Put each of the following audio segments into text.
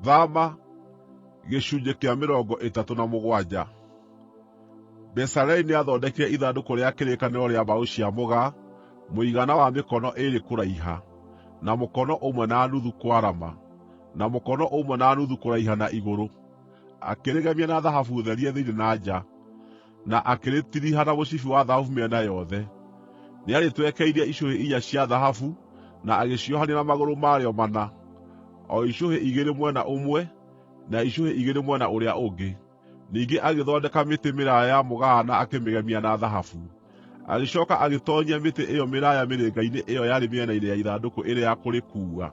Thama 37. Bezaleli nĩathondekire ithandũkũ rĩa kĩrĩkanĩro rĩa mbaũ cia mũgaa, mũigana wa mĩkono ĩĩrĩ kũraiha, na mũkono ũmwe na nuthu kwarama, na mũkono ũmwe na nuthu kũraiha na igũrũ. Akĩrĩgemia na thahabu therie thĩinĩ na nja, na akĩrĩtiriha na mũcibi wa thahabu mĩena yothe. Nĩarĩtwekeirie icũhĩ inya cia thahabu na agĩciohania na magũrũ marĩo mana, o icũhĩ igĩrĩ mwena ũmwe, na icũhĩ igĩrĩ mwena ũrĩa ũngĩ. Ningĩ agĩthondeka mĩtĩ mĩraaya ya mũgaa na akĩmĩgemia na thahabu. Agĩcooka agĩtoonyia mĩtĩ ĩyo mĩraaya mĩrĩnga-inĩ ĩyo yarĩ mĩena-inĩ ya ithandũkũ ĩrĩ ya kũrĩkuua.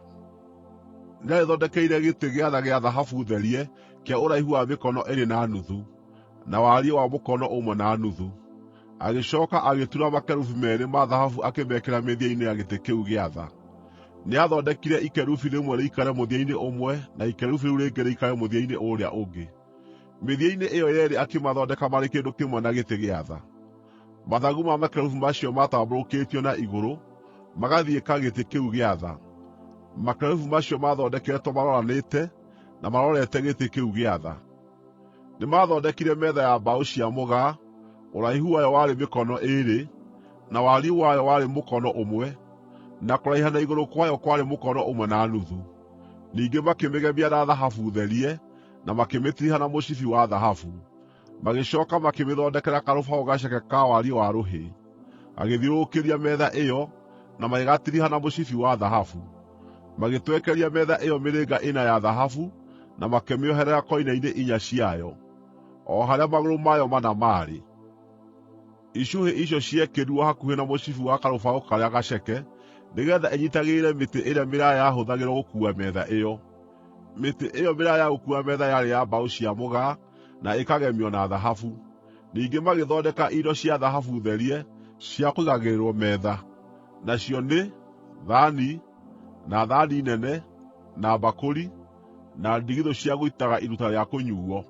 Nĩarĩthondekeire gĩtĩ gĩa tha gĩa thahabu therie kĩa ũraihu wa mĩkono ĩĩrĩ na nuthu, na wariĩ wa mũkono ũmwe na nuthu. Agĩcooka agĩtura makerubi meerĩ ma thahabu akĩmekĩra mĩthia-inĩ ya gĩtĩ kĩu gĩa tha. Nĩathondekire ikerubi rĩmwe rĩikare mũthia-inĩ ũmwe na ikerubi rĩu rĩngĩ rĩikare mũthia-inĩ ũrĩa ũngĩ. Mĩthia-inĩ ĩyo yeerĩ akĩmathondeka marĩ kĩndũ kĩmwe na gĩtĩ gĩa tha. Mathagu ma makerubi macio maatambũrũkĩtio na igũrũ, magathiĩka gĩtĩ kĩu gĩa tha. Makerubi macio maathondeketwo maroranĩte, na marorete gĩtĩ kĩu gĩa tha. Nĩmathondekire metha ya mbaũ cia mũgaa, ũraihu wayo warĩ mĩkono ĩĩrĩ, na wariĩ wayo warĩ mũkono ũmwe, na kũraiha na igũrũ kwayo kwarĩ mũkono ũmwe na nuthu. Ningĩ makĩmĩgemia na thahabu therie, na makĩmĩtiriha na mũcibi wa thahabu. Magĩcooka makĩmĩthondekera karũbaũ gaceke ka wariĩ wa rũhĩ, gagĩthiũrũrũkĩria metha ĩyo, na magĩgatiriha na mũcibi wa thahabu. Magĩtwekeria metha ĩyo mĩrĩnga ĩna ya thahabu na makĩmĩoherera koine-inĩ inya ciayo, o harĩa magũrũ mayo mana maarĩ. Icũhĩ icio ciekĩrirwo hakuhĩ na mũcibi wa karũbaũ karĩa gaceke, nĩgeetha ĩnyiitagĩrĩre mĩtĩ ĩrĩa mĩraaya yahũthagĩrwo gũkuua metha ĩyo. Mĩtĩ ĩyo mĩraaya ya gũkuua metha yarĩ ya mbaũ cia mũgaa na ĩkagemio na thahabu. Ningĩ magĩthondeka indo cia thahabu therie cia kũigagĩrĩrwo metha, nacio nĩ: thaani, na thaani nene, na mbakũri, na ndigithũ cia gũitaga iruta rĩa kũnyuuo.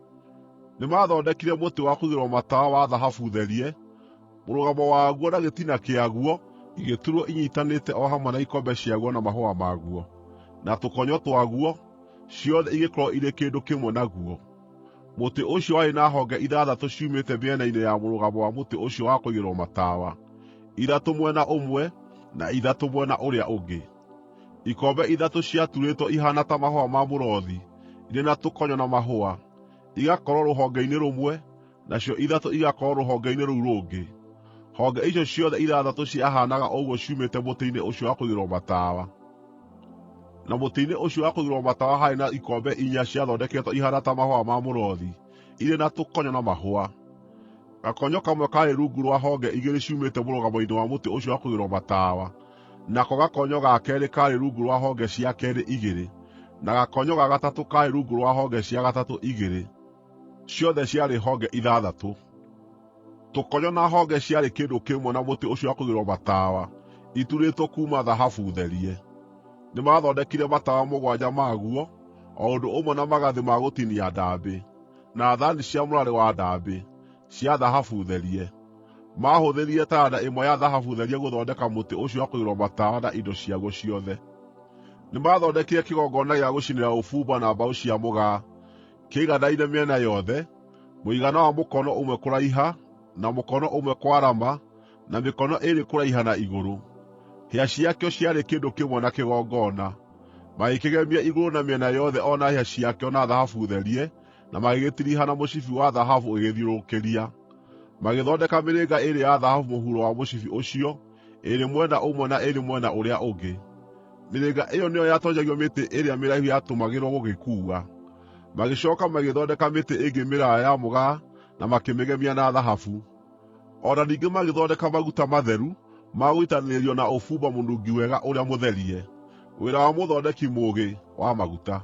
Nĩmathondekire mũtĩ wa kũigĩrĩrwo matawa wa thahabu therie, mũrũgamo waguo na gĩtina kĩaguo igĩturwo inyiitanĩte o hamwe na ikombe ciaguo na mahũa maguo, na tũkonyo twaguo, ciothe igĩkorwo irĩ kĩndũ kĩmwe naguo. Mũtĩ ũcio warĩ na honge ithathatũ ciumĩte mĩena-inĩ ya mũrũgamo wa mũtĩ ũcio wa kũigĩrĩrwo matawa, ithatũ mwena ũmwe na ithatũ mwena ũrĩa ũngĩ. Ikombe ithatũ ciaturĩtwo ihaana ta mahũa ma mũrothi irĩ na tũkonyo na mahũa, igakorwo rũhonge-inĩ rũmwe, nacio ithatũ igakorwo rũhonge-inĩ rũu rũngĩ. Honge icio ciothe ithathatũ ciahaanaga ũguo ciumĩte mũtĩ-inĩ ũcio wa kũigĩrĩrwo matawa. Na mũtĩ-inĩ ũcio wa kũigĩrĩrwo matawa haarĩ na ikombe inya ciathondeketwo ihaana ta mahũa ma mũrothi, irĩ na tũkonyo na mahũa. Gakonyo kamwe kaarĩ rungu rwa honge igĩrĩ ciumĩte mũrũgamo-inĩ wa mũtĩ ũcio wa kũigĩrĩrwo matawa, nako gakonyo ga keerĩ kaarĩ rungu rwa honge cia keerĩ igĩrĩ, na gakonyo ga gatatũ kaarĩ rungu rwa honge cia gatatũ igĩrĩ; ciothe ciarĩ honge ithathatũ. Tũkonyo na honge ciarĩ kĩndũ kĩmwe na mũtĩ ũcio wa kũigĩrĩrwo matawa, iturĩtwo kuuma thahabu therie. Nĩmathondekire matawa mũgwanja maguo, o ũndũ ũmwe na magathĩ ma gũtinia ndaambĩ, na thaani cia mũrarĩ wa ndaambĩ, cia thahabu therie. Maahũthĩrire taranda ĩmwe ya thahabu therie gũthondeka mũtĩ ũcio wa kũigĩrĩrwo matawa na indo ciaguo ciothe. Nĩmathondekire kĩgongona gĩa gũcinĩra ũbumba na mbaũ cia mũgaa, kĩiganaine mĩena yothe, mũigana wa mũkono ũmwe kũraiha, na mũkono ũmwe kwarama, na mĩkono ĩĩrĩ kũraiha na igũrũ. Hĩa ciakĩo ciarĩ kĩndũ kĩmwe na kĩgongona. Magĩkĩgemia igũrũ na mĩena yothe o na hĩa ciakĩo na thahabu therie, na magĩgĩtiriha na mũcibi wa thahabu ũgĩgĩthiũrũrũkĩria. Magĩthondeka mĩrĩnga ĩĩrĩ ya thahabu mũhuro wa mũcibi ũcio, ĩĩrĩ mwena ũmwe na ĩĩrĩ mwena ũrĩa ũngĩ. Mĩrĩnga ĩyo nĩyo yatoonyagio mĩtĩ ĩrĩa mĩraihu yatũmagĩrwo gũgĩkuua. Magĩcooka magĩthondeka mĩtĩ ĩngĩ mĩraaya ya mũgaa na makĩmĩgemia na thahabu. O na ningĩ magĩthondeka maguta matheru ma gũitanĩrĩrio na ũbumba mũnungi wega ũrĩa mũtherie, wĩra wa mũthondeki mũũgĩ wa maguta.